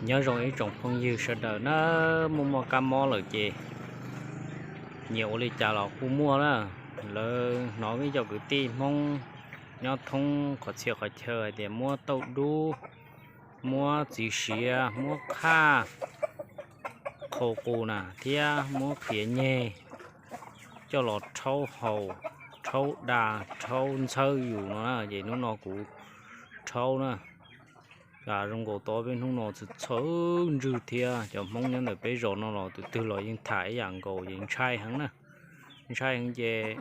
Nyob zoo ib tsoom phooj ywg sawv daws na, muaj muaj kab mob lawm ces nyias ua li cas los kuj muaj na. Lawv hnov ib co kwv tij Hmoob nyob thoob qhov txhia qhov chaw hais tias muab tauj dub, muab txiv siav, muab qhaj, qhau qus na thiab muab qhiav nyeg coj los rhaub haus, rhaub da, rhaub ntxhawb yus no na. Ces hnub no kuv rhaub na, zoo nkaus tau peb hnub no txhawj ntswg thiab. Cov Hmoob nyob ntawm peb zos no los tus twg los yeej tham ib yam nkaus, yeej ntshai heev na. Ntshai heev ces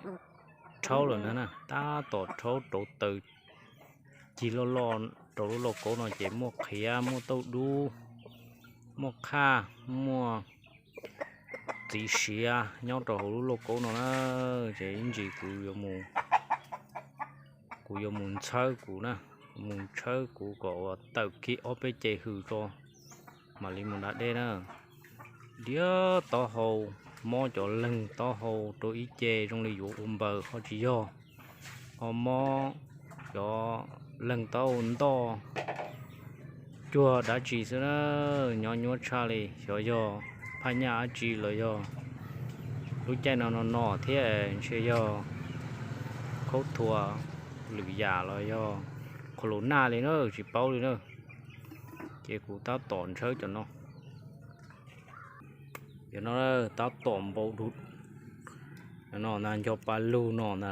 rhaub lawm ntag na, tab tom rhaub rauv taws cig loj loj rau lub lauj kaub no ces muaj qhiav, muaj tauj dub, muaj qhaj, muaj txiv siav nyob rau hauv lub lauj kaub no na. Ces ib ntsis kuv yuav mus, kuv yuav mus ntxhawb kuv na, mus ntxhawb kuv kom uas tawm kiag ob peb ce hws tso mam li mus da dej na. Diav taub hau, mob cov leeg taub hau rau ib ce zoo li yuav ua npaws ho tsis yog, ho mob cov leeg taub hau ntoj cuag dab tsi xwb na. Nyob nyuaj tshaj li, xyov yog phaj nyaj dab tsi los yog lub caij no no no thiab ntshe yog khaub thuas lwm yam los yog qhua lus naj li na, tsis paub li na. Ces kuv tab tom ntxhawb cov no. Cov no tab tom npau du, no na, nco pa lug no na,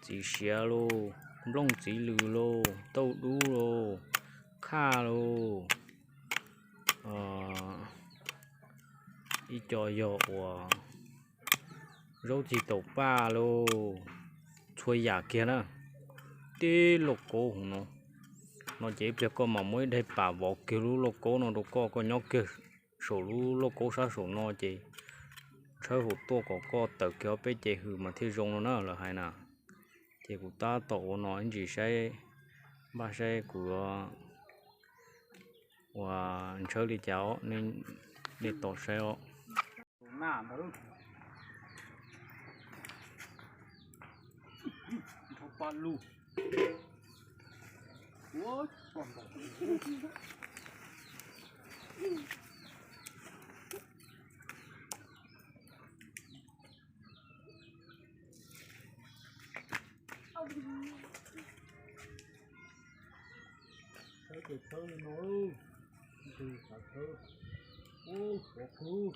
txiv siav lauj, nplooj txiv lws lauj, tauj dub lauj, qhaj lauj, ib co yog uas zaub txig taum paj lauj, txhua yam kiag na. Tib lauj kaub hauv no, no ces ib pliag koj mam muab ib daim pam vov kiag lub lauj kaub no rau koj, koj nyob kiag saum lub lauj kaub sab saum no ces tshawb hauv tuaj kom koj tawm kiag ob peb ce hws mas thiaj zoo no na lawv hais na. Ces kuv tab tom ua no ib ntsis saib, npaj saib kuv yuav ua ntxhawb li cas os, nej tos saib os. Tshawb ces tshawb li no, ntws xav tshawb, ub, xav tshawb.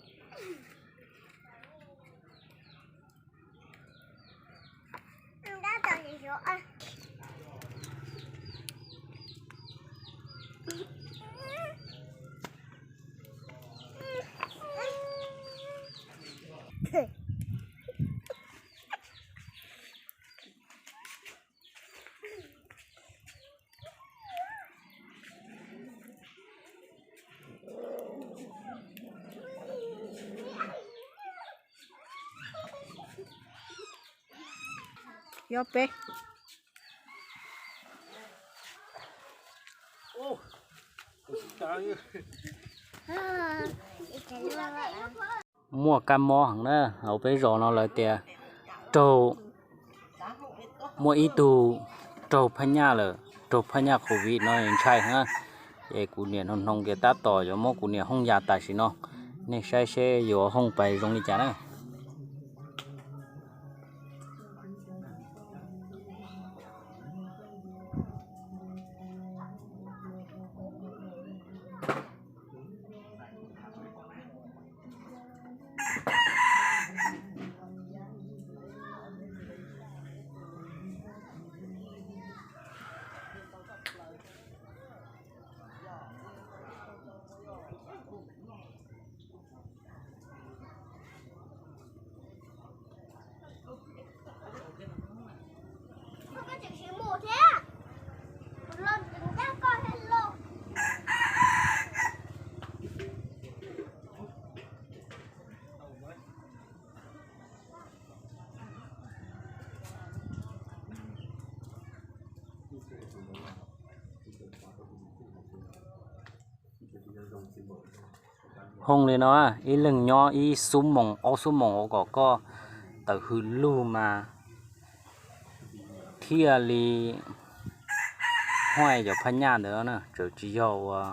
Yog peb. Muaj kab mob heev na, hauv peb zos no lawv tias raug, muaj ib tug raug phaj nyaj lawm, raug phaj nyaj covid no ntshai heev na. Ces kuv niam hnoos hnoos tias tab tom yuav muab kuv niam hooj yas tam sim no, nej saib seb yuav hooj pais zoo li cas na. Hooj li no, ib leeg nyob ib xuab moos ob xuab moos ua kom koj tawm hws lug mas thiaj li huaj cov phaj nyaj ntawd na, txawm tsis yog uas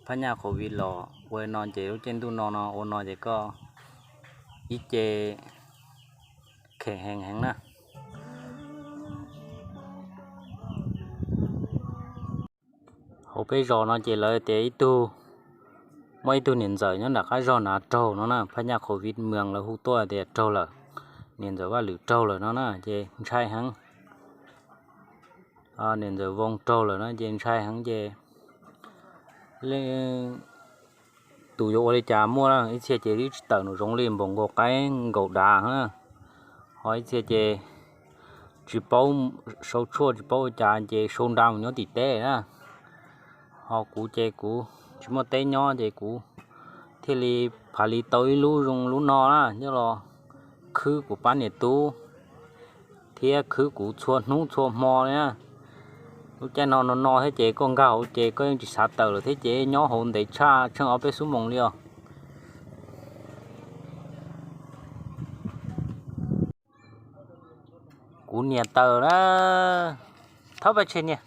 Phab nyaj covid los ua no ces lub caij ntuj no no ua no ces koj ib ce khem heev heev na. Hauv peb zos no ces lawv tias ib tug, muaj ib tug niam ntxawm nyob nram qab zog na raug no na, phab nyaj covid moos lawv hu tuaj tias raug lawm, niam ntxawm Vaj Lwm raug lawm no na ces ntshai heev. Niam ntxawm Voo raug lawm no ces ntshai heev ces tus yuav ua li cas muaj na, ib txhia ces twb tsis tawm nraum zoov li npaum nkaus qaib nkaus dav na, ho ib txhia ces tsis paub sau tshuaj tsis paub ua cas ces sau nra mus nyob tim teb na. Ho kuv ces kuv tsis muaj teb nyob ces kuv thiaj li phav li tau ib lub zoo lub no na nyob los khwb kuv pab niam tub thiab khwb kuv txhua hnub txhua hmo li na. Lub caij no no no thiab ces koj nkag hauv ces koj yeej tsis xav tawm lawm thiab ces nyob hauv ntev tshaj tsheej ob peb xuab moos li os. Kuv niam tawm na, thawb pab tshe niam.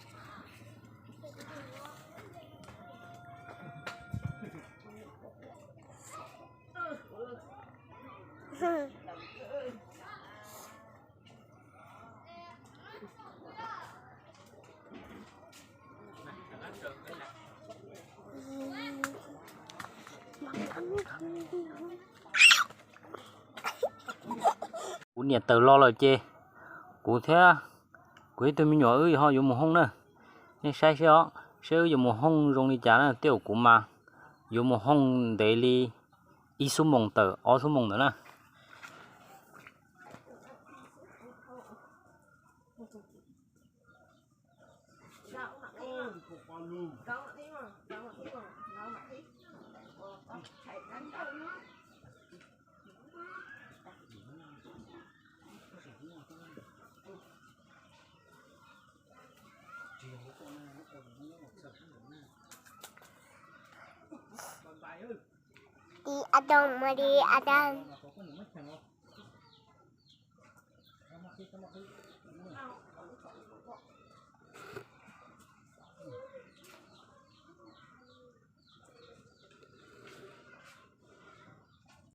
Kuv niam tawm los lawm ces kuv thiab kuv ib tug me nyuam wb ho yuav mus hoob na. Nej saib seb os, seb wb yuav mus hoob zoo li cas na, tej zaum kuv mas yuav mus hoob ntev li ib xuab moos tawm ob xuab moos ntawd na. Tiv a too ma di a tag.